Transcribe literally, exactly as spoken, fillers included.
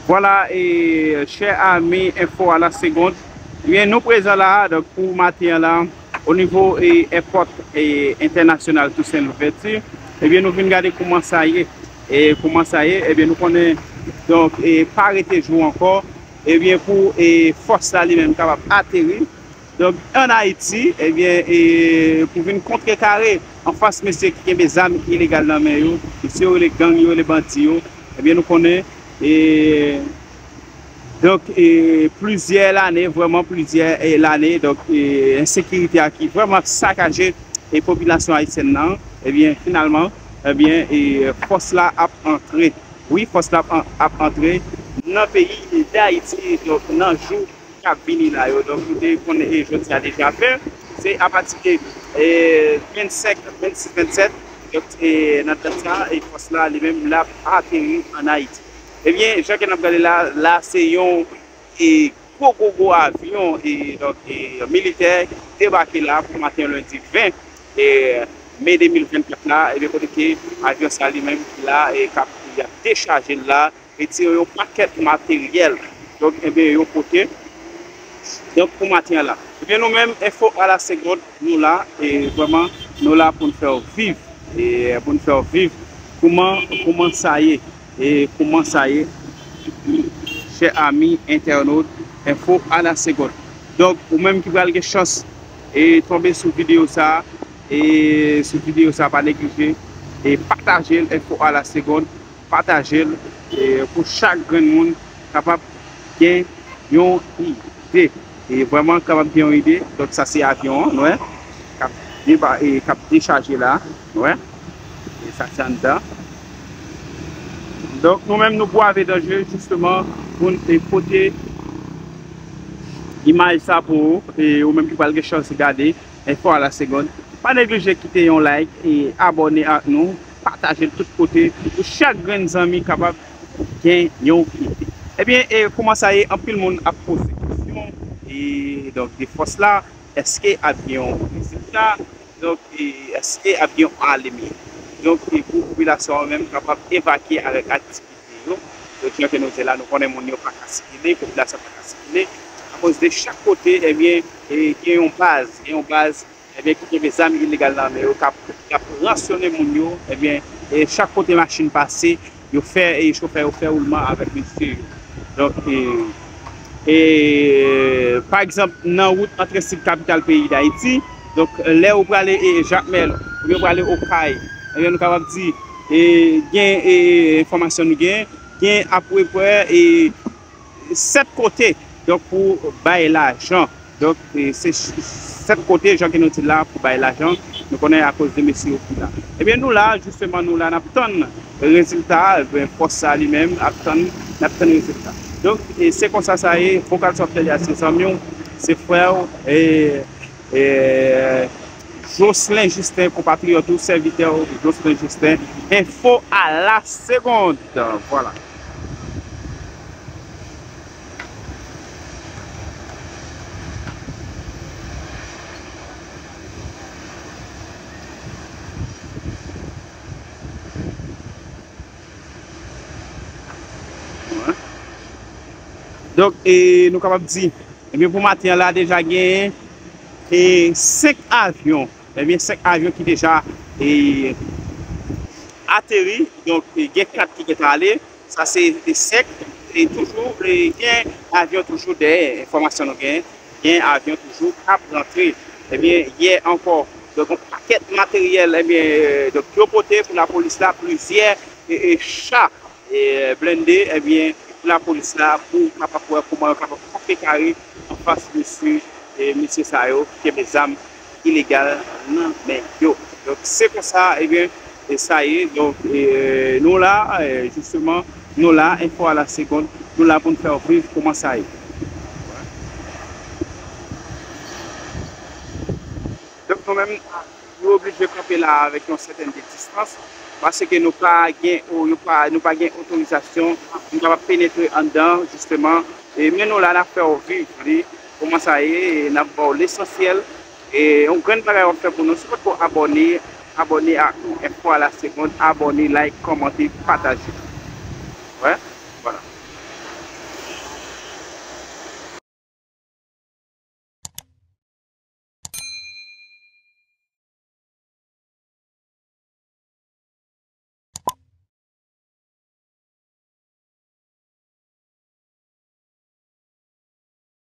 Vwala, e, chè ami, enfo a la segonn. Ebyen, nou prezan la, donk, pou maten an la, o nivo, e, èpòt, e, entènasyonal Tousen Louvèti. Ebyen, nou vin gade kouman sa ye. E kouman sa ye, ebyen, nou konnen, donk, e, pa rete jou ankò. Ebyen, pou, e, fòs la li menm kapab ateri. Donk, ann Ayiti, ebyen, e, pou vin kontrekare anfas mesye ki kenbe zam ilegal nan men yo, mesye yo rele gang, yo rele bandi yo, ebyen, nou konnen, e, donk, e, plizyè lane, vrèman plizyè, e, lane, donk, e, ensekirite a ki vrèman sakaje, e, popilasyon ayisyèn nan, ebyen, finalman, ebyen, e, fòs la ap antre. Wi, fòs la ap, ap antre nan peyi Dayiti, donk, nan jou k ap vini la yo. Donk, nou te konnen, e, jodi a deja ven, se apati de, e, vennsenk, vennsis, vennsèt, donk, e, nan dat sa, e, fòs la li menm l ap ateri ann Ayiti. Ebyen, jan ke n ap gade la, la se yon, e, gwo, gwo, gwo avyon, e, donk, e, militè ki debake la pou maten lendi ven, e, me de mil vennkat la, ebyen, kote ke avyon sa li menm ki la, e, k ap, y ap dechaje l la, retire yon pakèt materyèl. Donk, ebyen, yo pote. Donk, pou maten an la. Ebyen, nou menm, enfo a la segonn, nou la, e vrèman, nou la pou n fè w viv. E pou n fè w viv kouman, kouman sa ye. E kouman sa ye. Chè ami, entènot, enfo a la segonn. Donk, ou menm ki pral gen chans, e tonbe sou videyo sa, e sou videyo sa, pa neglije, e pataje l, enfo a la segonn. Pataje l, e pou chak grenn moun kapab gen yon ide. E vrèman kapab gen yon ide. Donk, sa se avyon an, nou wè. K ap deba-, e k ap dechaje la, nou wè. E sa se anndan. Donk, nou menm, nou brave danje, jisteman, pou n te pote imaj sa pou ou, e ou menm ki pral gen chans gade. Enfo a la segonn. Pa neglije kite yon like e abòne ak nou. Pataje l tout kote pou chak grenn zanmi kapab gen yon ide. Ebyen, e kouman sa ye, anpil moun ap poze kesyon, e donk, de fòs la, èske ap gen yon rezilta? Donk, e èske ap gen yon alemye? Donk, e pou popilasyon an menm kapab evakye avèk aktivite yo. Donk, jan ke nou di la, nou konnen moun yo pa ka sikile, popilasyon pa ka sikile. Akoz de chak kote, ebyen, e gen yon baz, gen yon baz, ebyen, ki kenbe zam ilegal nan men yo, k ap, k ap ransyone moun yo, ebyen, e chak kote machin pase, yo fè, e chofè yo fè woulman avèk mesye yo. Donk, e, e, pa egzanp, nan wout antre sid kapital peyi Dayiti, donk, lè ou prale, e, Jakmèl, oubyen ou prale Okay, ebyen, nou kapab di, e, gen, e, enfòmasyon nou gen, gen apeprè, e, sèt kote, donk, pou bay lajan. Donk, e, se ch-, sèt kote, jan ke nou di la, pou bay lajan. Nou konnen akoz de mesye yo ki la. Ebyen, nou la, jisteman, nou la, n ap tann rezilta, ebyen, fòs sa li menm, ap tann, n ap tann rezilta. Donk, e, se konsa sa ye, Vokal Software a se zanmi w, se frè w, e, e, Jocelyn Justin, konpatriyòt ou, sèvitè w, Jocelyn Justin, enfo a la segonn. Vwala. Donk, e, nou kapab di, ebyen, pou maten an la, deja genyen, e, senk avyon. Ebyen, senk avyon ki deja, e, ateri. Donk, e, gen kat ki gentan ale. Sa se, e, senk. E toujou, e, gen avyon toujou dèyè, enfòmasyon nou gen. Gen avyon toujou k ap rantre. Ebyen, yè ankò, donk, yon pakèt materyèl, ebyen, e, donk, yo pote pou lapolis la, plizyè, e, e, cha, e, blende, ebyen, pou lapolis la, pou kapab wè kòman yo kapab kanpe kare anfas mesye, e, mesye sa yo ki kenbe zam ilegal nan men yo. Donk, se konsa, ebyen, e sa ye. Donk, e, nou la, e, jisteman, nou la, enfo a la segonn, nou la pou n fè w viv kouman sa ye. Donk, nou menm, nou oblije kanpe la avèk yon sètèn de distans, paske nou pa gen, o, yo pa, nou pa gen otorizasyon pou nou kapab penetre anndan, jisteman. E, men nou la, n ap fè w viv li, kòman sa ye, e n ap ba w lesansyèl. E yon grenn bagay w ap fè pou nou, si w potko abòne, abòne ak nou, enfo a la segonn, abòne, like, kòmante, pataje. Wè, vwala.